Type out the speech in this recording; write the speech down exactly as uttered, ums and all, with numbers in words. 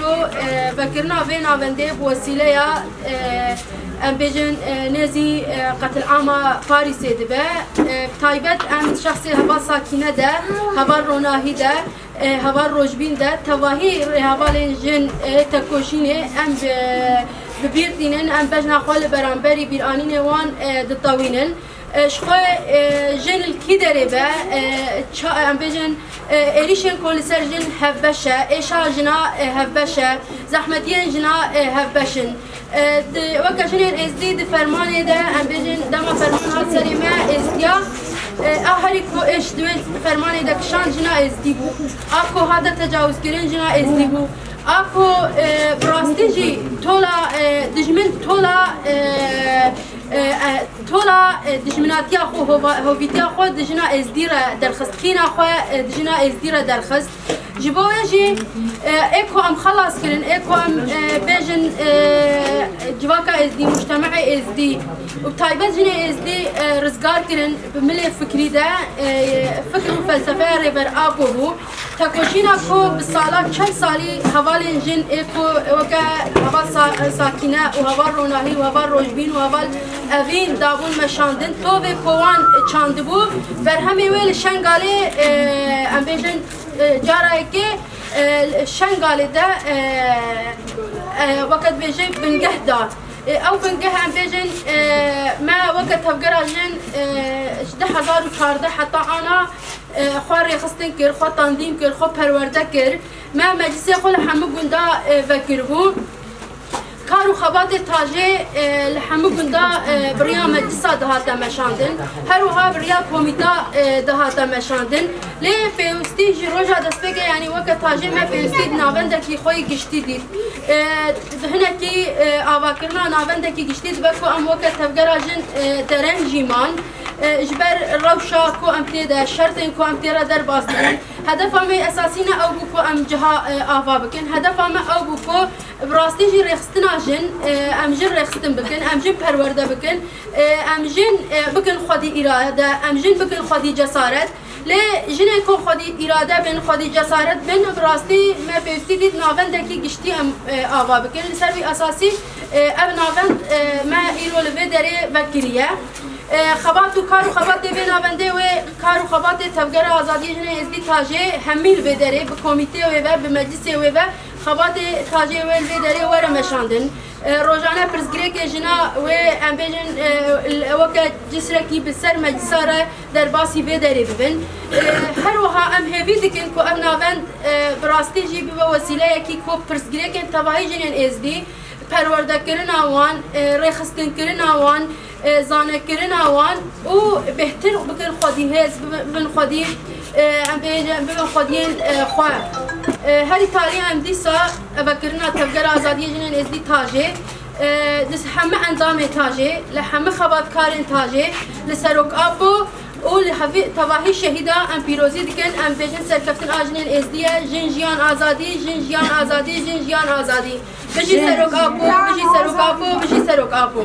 Ro, e, vekirina vê navendê bi wesîleya, e, em bêjin, e, nêzî, e, qetilama Parîsê dibe. E, taybet em şexsê heval Sakîne de, heval Ronahî de, e, heval Rojbîn de, tevahî rêhevalên jin, e, tekoşînê em bi, bi bîr tînin, em bejna xwe li beramberî bîranînê wan, e, ditewînin. E, ji xwe, e, jin li kî derê be, e, ça-, em bêjin, e, êrîşên ku li ser jin hevbeş e, êşa jina, e, hevbeş e, zehmetiyên jina, e, hevbeş in. E, di, weke jinên êzdî di fermanê de, em bêjin dema ferman hat serê me êzdiya, e, a herî ku êş di wê fermanê de kişand jina êzdî bû. A ku hate tecawizkirin jina êzdî bû. A ku, e, bi rastî jî tola, e, dijmin tola, e, e, e, tola, e, dijminatiya xwe, hova-, hovîtiya xwe di jina êzdî re derxist, kîna xwe, e, di jina êzdî re derxist. Ji bo wê jî, e, ê ku em xelas kirin, ê ku em, e, bêjin, e, civaka êzdî, mujtemehê êzdî û bi taybet jinê êzdî, e, rizgar kirin bi milê fikrî de, e, fikr û felsefeya Rêber Apo bû. Tekoşîna ku bi sala çend salî hevalên jin ê ku weke heval Sa-, Sakîne û heval Ronahî û heval Rojbîn û heval Evîn dabûn meşandin, tovê ku wan çandibû, berhemê wê li Şengalê, e, em bêjin, e, cara yekê, e, Şengalê de, e, e, weke dibêje bingeh da. E, ew bingeh em bêjin, e, me weke tevgera jin, e, ji du hezar û çardeh heta ana, e, xwe rêxistin kir, xwe tandîm kir, xwe perwerde kir. Me meclisê xwe li hemû gunda, e, vekiribû. Kar û xebatê tajê, e, li hemû gunda, e, bi riya meclisa dihate meşandin. Her wiha bi riya komîta, e, dihate meşandin. Lê pêwistî ji roja destpêkê, yanî weke tajê me pêwistî di navendekî xwe yî giştî dît. E, hinekî, e, avakirina navendekî giştî dibe ku em weke tevgera jin, e, dereng jî man. E, ji ber rewşa ku em tê de, şertên ku em tê re derbas dibin. Hedefa me esasî ne ew bû ku em ciha, e, ava bikin. Hedefa me ew bû ku bi rastî jî rêxistina jin, e, em jin rêxistin bikin, em jin perwerde bikin, e, em jin, e, bikin xwedî îrade, em jin bikin xwedî cesaret. Lê jinên ku xwedî îrade bin, xwedî cesaret bin, bi rastî me pêwistî dît navendekî giştî em, e, ava bikin. Li ser vî esasî, e, ev navend, e, me îro li vê derê vekiriye. E, xebat û kar û xebatê vê navendê wê kar û xebatê Tevgera Azadiyê Jinên Êzdî Tajê hemî li vê derê bi komîtê wê ve, bi meclisê wê ve xebatê tajê wê li vê derê were meşandin. E, rojane pirsgirêkê jina wê, em bêjin, e, weke cisrekî bi ser meclisa re derbasî vê derê bibin. E, her wiha em hêvî dikin ku ev navend, e, bi rastî jî bibe wesîleyekî ku pirsgirêkên tevahî jinên êzdî, perwerdekirina wan, e, rêxistinkirina wan, e, zanekirina wan û bêhtir bikin xwedî hêz, bibin, bibin xwedî, e, em bêjin, bibin xwediyên, e, xwe. E, herî talî em dîsa vekirina Tevgera Azadiyê Jinên Êzdî Tajê, e, li hemî endamê Tajê, li hemî xebatkarên Tajê, li Serok Apo û li hevî tevahî şehîda em pîrozî dikin, em bêjin serkeftin a jinên êzdî ye, jin jiyan azadî, jin jiyan azadî, jin jiyan azadî. Bijî Serok Apo, bijî Serok Apo, bijî Serok Apo.